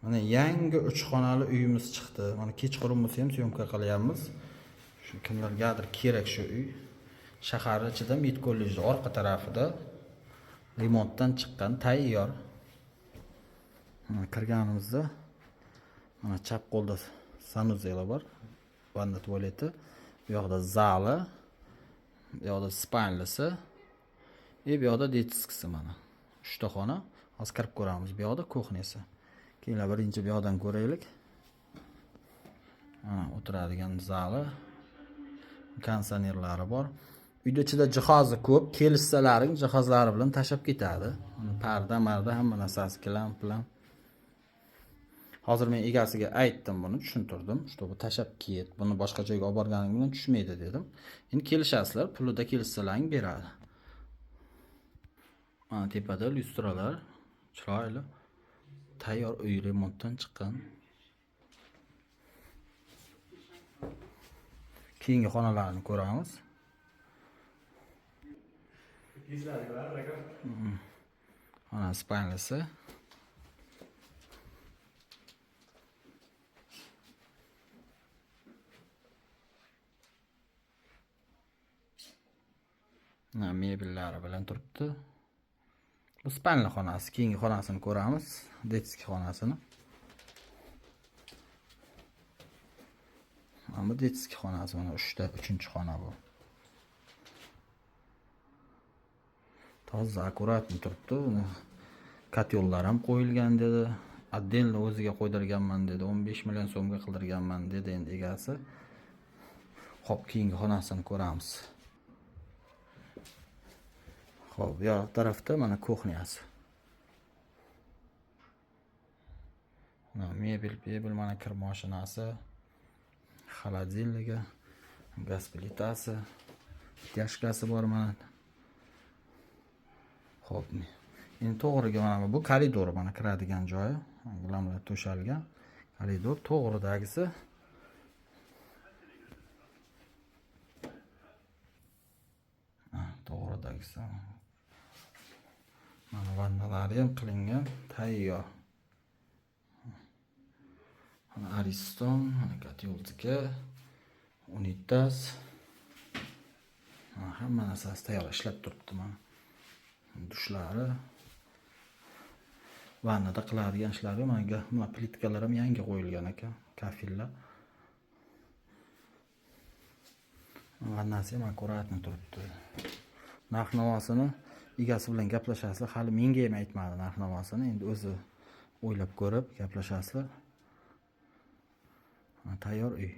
Mana yangi 3 xonali uyimiz chiqdi. Mana kechqurun bo'lsa ham syomka qilyapmiz. Shu kimlargadir kerak shu uy. Shahar ichida Med kollejni orqa tarafida remontdan chiqqan, tayyor. Mana kirganimizda mana chap qo'lda sanuzeli bor, vanna tualeti, bu yoqda zali, bu yoqda spalnisi, bu yoqda detskisi mana. 3 ta xona. Hozir kirib ko'ramiz. Bu yoqda kuxnyasi. Kelinglar, birinchi bu yoqdan ko'raylik. Mana o'tiradigan zali, konditsionerlari bor. Uyda ichida jihozi ko'p, kelishsalaring jihozlari bilan tashlab ketadi. Mana parda, marda hamma narsasi gilam bilan. Hozir men egasiga aytdim buni, tushuntirdim, что bu tashlab ket, buni boshqa joyga olib borganing bilan tushmaydi dedim. Endi kelishasizlar, pulida kelishsalaring beradi. Mana tepada lyustralar chiroyli. Tayyor uy remontdan chiqqan. Keyingi xonalarni ko'ramiz. Mana spalnisi. Mana mebellari bilan turibdi. Bu spalni xonasi, keyingi xonasini ko'ramiz, detskiy xonasini. Mana bu detskiy xonasi, mana 3ta, 3-xona bu. Toza, akkuratно turibdi. Uni kotyollar ham qo'yilgan dedi. Отдельно o'ziga qo'ydirganman dedi. 15 million so'mga qildirganman dedi endi egasi. Xo'p, keyingi xonasini ko'ramiz. Xo'p, bu yoq tarafda mana kuxnyasi. Mana mebel, mana kir mashinasi, xolodilnigi, gaz plitasi, tяжкasi bor mana. Xo'p, endi to'g'riga mana bu koridor, mana kiradigan joyi, gilamlar to'shalgan koridor, to'g'ridagisi to'g'ridagisi. Mana vannalari ham qilingan, tayyor. Mana Ariston, mana kotyoltiki, unitaz. Mana hamma narsasi tayyor ishlab turibdi mana. Dushlari. Vannada qiladigan ishlari mana plitkalar ham yangi qo'yilgan ekan, kafellar. Vannasi ham akkuratно turibdi. Narx-navosini egasi bilan gaplashasizlar. Hali menga ham aytmadi narx-navosini. Endi o'zi o'ylab ko'rib gaplashasizlar. Tayyor uy.